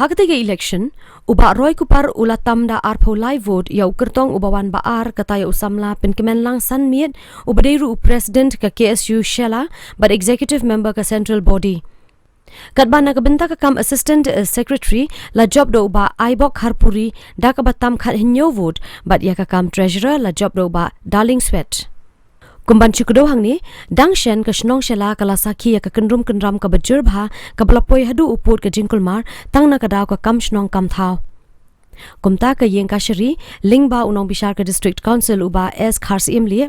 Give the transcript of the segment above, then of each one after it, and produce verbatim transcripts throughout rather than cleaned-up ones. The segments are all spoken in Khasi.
Ha katei ka election, u Bah Roy Kupar u la tam da arphew lai vote ïa u kyrtong uba wan ba ar, kata ïa u samla Pynkmenlang Sanmiet, uba dei ruh u president ka K S U Shella bad executive member ka central body. Katba na ka bynta ka kam assistant, eh, secretary la jop da u Bah Aibok Kharpuri da kaba tam khathynñiew vote, bad ïa ka kam treasurer la jop da u Bah Darling Swet. Kum ban shu kdew hangne, dang shen ka shnong Shella ka la sakhi ïa ka kynrum kynram kaba jur bha, kaba la poi haduh u pud ka jingkulmar tang na ka daw ka kam shnong kam thaw. Kumta ka ïing kashari lyngba u nongbishar ka District Council u Bah S Kharsyiemlieh,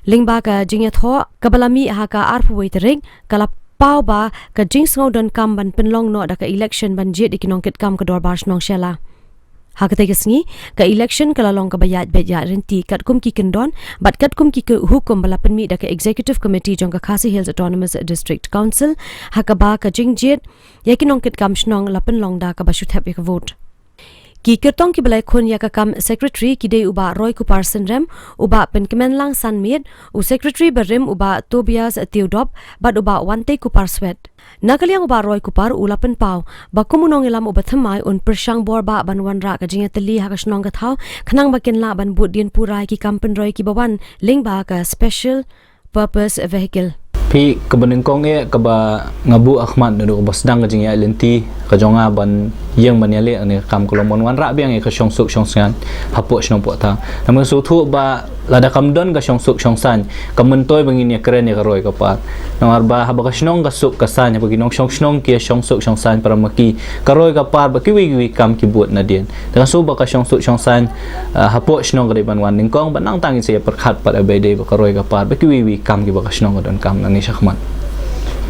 lyngba ka jingïathoh kaba la mih ha ka arphew wei tarik, ka la paw ba ka jingsngew donkam ban pynlong noh da ka election ban jied ïa ki nongkitkam ka dorbar shnong Shella. Ha katei ka sngi, ka election ka la long kaba ïaid beit ïaid ryntih katkum ki kyndon bad katkum ki hukum ba la pynmih da ka Executive Committee jong ka Khasi Hills Autonomous District Council, ha kaba ka jingjied ïa ki nongkitkam shnong la pynlong da kaba shu thep ïa ka vote. Ki kyrtong kiba la ïakhun ïa ka kam secretary ki dei u Bah Roy Kupar Synrem, u Bah Pynkmenlang Sanmiet, u secretary barim u Bah Tobias Theodop bad u Bah Wantei Kupar Swet. Na ka liang u Bah Roy Kupar u la pynpaw ba kum u nongïalam uba thymmai un pyrshang bor ba ban wanrah ka jingïatylli ha ka shnong ka thaw, khnang ba kin lah ban bud dien pura ïa ki kam pynroi kiba wan lyngba ka special purpose vehicle. Phi, kaba nyngkong eh kaba nga buh ha khmat naduh kaba sdang ka jingïaid lynti ka jong nga ban ïeng ban ïaleh ïa kane ka kam ka long ban wanrah biang ïa ka shongsuk shongsaiñ hapoh shnong poh thaw. Namar nga sngewthuh ba lada kam don ka shongsuk shongsaiñ, kam myntoi ba ngin ïakren ïa ka roi ka par. Namar ba haba ka shnong ka suk ka saiñ, haba ki nongshong shnong ki ïa shongsuk shongsaiñ para ma ki, ka roi ka par bad kiwei kiwei ki kam ki bud nadien. Te nga sngew ba ka shongsuk shongsaiñ, ah, hapoh shnong ka dei ban wan nyngkong, bad nangta ngin sa ïa pyrkhat pat ïa ba ïadei bad ka roi ka par bad kiwei kiwei ki kam kiba ka shnong ka donkam nangne shakhmat.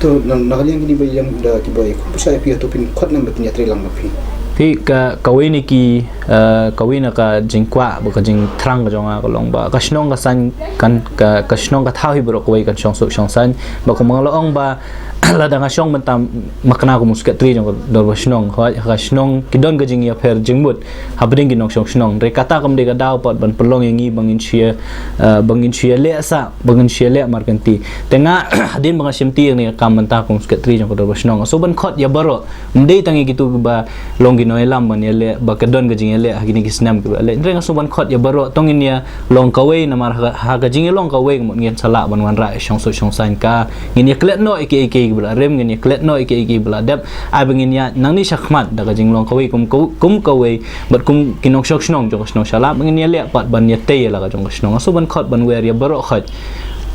To, na, na ka liang kine ba ïeng da kiba ïakhun pyrshah ïa phi, to phin khot ne em ba kin ïatrei lang bad phi? Phi, ka, kawei na ki, eh, kawei na ka jingkwah bad ka jingthrang ka jong nga ka long ba ka shnong ka saiñ kan, ka, ka shnong ka thaw hi baroh kawei kan shongsuk shongsaiñ. Bad kumba nga la ong ba lada nga shong mynta makna kum u secretary jong ka dorbar shnong, ha, ha ka shnong ki don ka jingïapher jingmut hapdeng ki nongshong shnong. Hynrei kata kam dei ka daw pat ban pynlong ïa ngi ba ngin shu ïa, eh, ba ngin shu ïaleh sah, ba ngin shu ïaleh markynti. Te nga, hadien ba nga shimti ïa kane ka kam mynta kum u secretary jong ka dorbar shnong, nga sngew ban khot ïa baroh. Ym dei tang ïa kito kiba long ki nongïalam ban ïaleh, ba ka don ka jingïaleh ha kine ki snem kiba la leit. Hynrei nga sngew ban khot ïa baroh, to ngin ïa long kawei, namar ha, ha ka jingïalong kawei ka mut ngin sa lah ban wanrah ïa shongsuk shongsaiñ ka. Ngin ïa klet noh ïa kiei kiei kiba la rim, ngin ïa klet noh ïa kiei kiei kiba la dep. Ai ba ngin ïa nangne shakhmat da ka jinglong kawei kum, kum, kum kawei bad kum ki nongshong shnong jong ka shnong Shella, ba ngin ïaleh pat ban ïatei ïa la ka jong ka shnong. Nga sngew ban khot ban wer ïa baroh khoit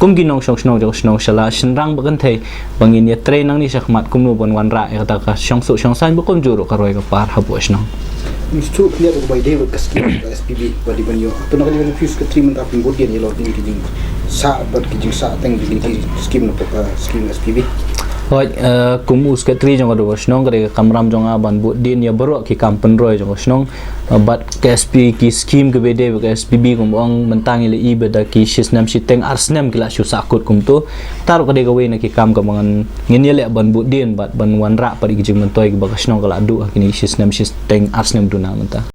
kum ki nongshong shnong jong ka shnong Shella, shynrang bad kynthei, ba ngin ïatrei nangne shakhmat kumno ban wanrah ïa kata ka shongsuk shongsaiñ bad kumjuh ruh ka roi ka par hapoh shnong. Ngi shu khyndiat ïa kaba ïadei bad ka skim ka S P B ba dei ban ïoh. To na ka liang phi u secretary mynta phin bud dien ïa la ki jingsah bad ki jingsah teng jong ki skim na ka skim S P B. Hooid, eh, kum u secretary jong ka dorbar shnong, ka dei ka kamram jong nga ban bud dien ïa baroh ki kam pynroi jong ka shnong. Eh, bad ka S P, ki skim kiba ïadei bad ka S P B, kumba ong mynta ngi la i ba da ki shisnem shiteng arsnem ki la shu sahkut kumto. Kata ruh ka dei kawei na ki kam kaba ngan, ngin ïaleh ban bud dien bad ban wanrah pat ïa ki jingmyntoi kiba ka shnong ka la duh ha kine ki shisnem shiteng arsnem duna mynta.